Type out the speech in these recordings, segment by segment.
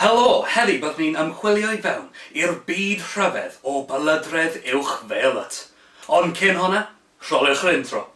Helo, heddi byddwn ni'n ymchwilio i fewn i'r byd rhyfedd o belydredd uwchfeolet. Ond cyn hwnna, rholiwch yr intro.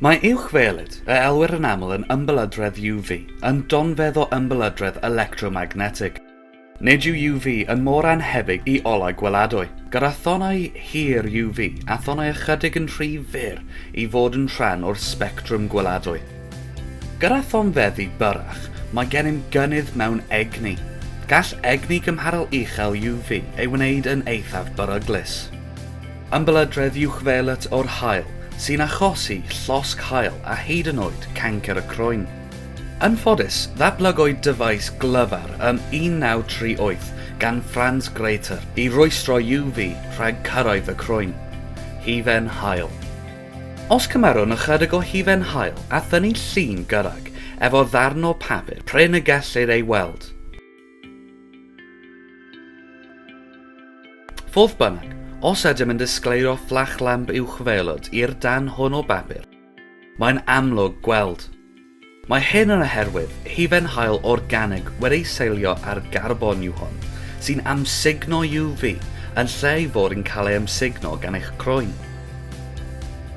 Mae uwchfeolyd, a elwir yn aml yn ymbelydredd UV, yn donfedd o ymbelydredd electromagnetig. Nid yw UV yn mor annhebyg i olau gweladwy, gyda thonnau hir UV a thonnau ychydig yn rhy fyr i fod yn rhan o'r sbectrwm gweladwy. Gyda thonfeddi byrrach, mae gennym gynnydd mewn egni. Gall egni gymharol uchel UV ei wneud yn eithaf beryglus. Ymbelydredd uwchfeolet o'r haul sy'n achosi llosg haul a hyd yn oed cancr y croen. Yn ffodus, ddatblygwyd dyfais glyfar ym 1938 gan Franz Greiter i rwystro UV rhag cyrraedd y croen. Hufen haul. Os cymerwn ychydig o hufen haul a thynnu llun gydag ef o ddarn o papur prin y gellir ei weld. Fodd bynnag, os ydym yn disgleirio fflach lamp uwchfeolod i'r darn hwn o bapur, mae'n amlwg gweld. Mae hyn yn oherwydd hufen haul organig wedi'i seilio ar garbon yw hwn, sy'n amsugno UV yn lle ei fod yn cael ei amsugno gan eich croen.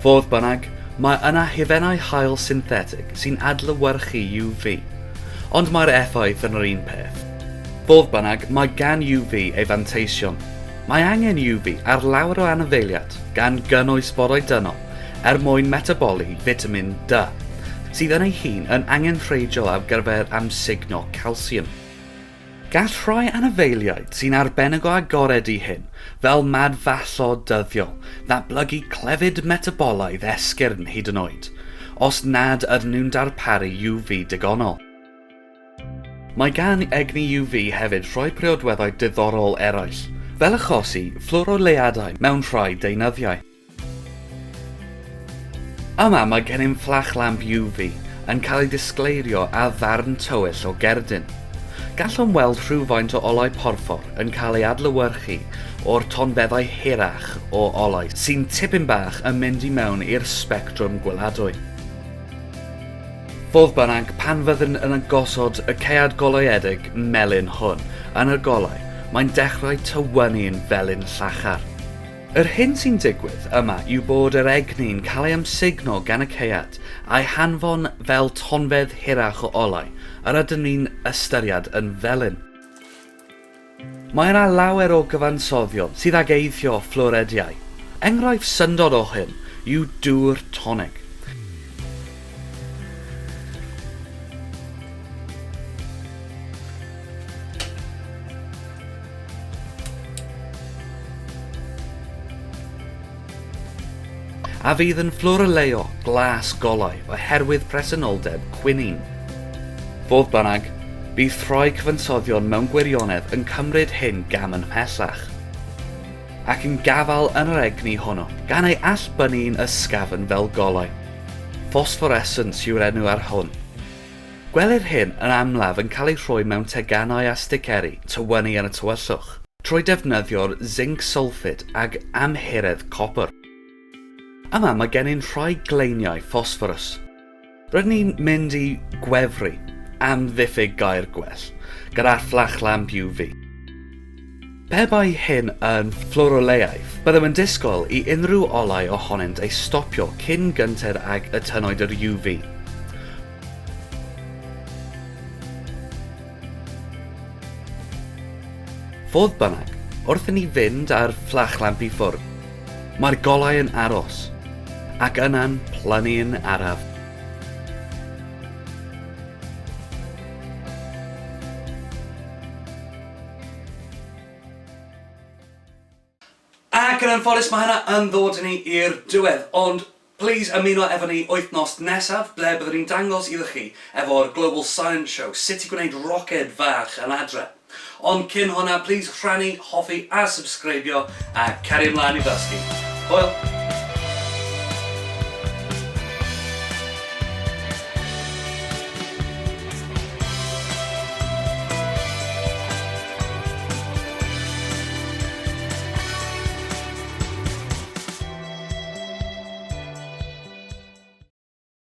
Fodd bynnag, mae yna hufennau haul synthetig sy'n adlewyrchu UV, ond mae'r effaith yn yr un peth. Fodd bynnag, mae gan UV ei fanteision. Mae angen UV ar lawer o anifeiliaid, gan gynnwys bodau dynol, er mwyn metaboli fitamin D, sydd yn ei hun yn angenrheidiol ar gyfer amsugno calsiwm. Gall rhai anifeiliaid sy'n arbennig o agored i hyn, fel madfallod dyddiol, ddatblygu clefyd metabolaidd esgyrn hyd yn oed, os nad ydyn nhw'n darparu UV digonol. Mae gan egni UV hefyd rhai priodweddau diddorol eraill, fel achosi fflwroleuadau mewn rhai deunyddiau. Yma mae gennym fflach lamp UV yn cael ei disgleirio ar ddarn tywyll o gerdyn. Gallwn weld rhywfaint o olau porffor yn cael ei adlewyrchu o'r tonfeddau hirach o olau sy'n tipyn bach yn mynd i mewn i'r sbectrwm gweladwy. Fodd bynnag, pan fyddwn yn gosod y caead goleuedig melyn hwn yn y golau, mae'n dechrau tywynnu'n felyn llachar. Yr hyn sy'n digwydd yma yw bod yr egni'n cael ei amsugno gan y caead a'i hanfon fel tonfedd hirach o olau yr ydym ni'n ystyried yn felyn. Mae yna lawer o gyfansoddion sydd ag eiddio fflwrediau. Enghraifft syndod o hyn yw dŵr tonig. A fydd yn fflwroleuo glas golau oherwydd presenoldeb cwinin. Fodd bynnag, bydd rhai cyfansoddion mewn gwirionedd yn cymryd hyn gam yn mhellach, ac yn gafael yn yr egni hwnnw, gan ei allbynnu'n ysgafn fel golau. Ffosfforesens yw'r enw ar hwn. Gwelir hyn yn amlaf yn cael ei rhoi mewn teganau a sticeri tywynnu yn y tywyllwch, trwy defnyddio'r zinc sylffid ag amhuredd copr. Yma mae gennym rhai gleiniau ffosfforws. Rydyn ni'n mynd i gwefru, am ddiffyg gair gwell, gyda'r fflach lamp UV. Pe bai hyn yn fflwroleuaidd, byddem yn disgwyl i unrhyw olau ohonynt ei stopio cyn gynted ag y tynnwyd yr UV. Fodd bynnag, wrth i ni fynd â'r fflachlamp i ffwrdd, mae'r golau yn aros, ac yna'n plynu'n araf. Ac yn anffodus mae hynna yn ddod â ni i'r diwedd, ond Plîs ymuno efo ni wythnos nesaf ble byddwn ni'n dangos iddo chi efo'r Global Science Show sut i gwneud roced fach yn adre. Ond cyn hwnna plîs rhannu, hoffi a sybsgreibio a cario mlaen i ddysgu. Hwyl!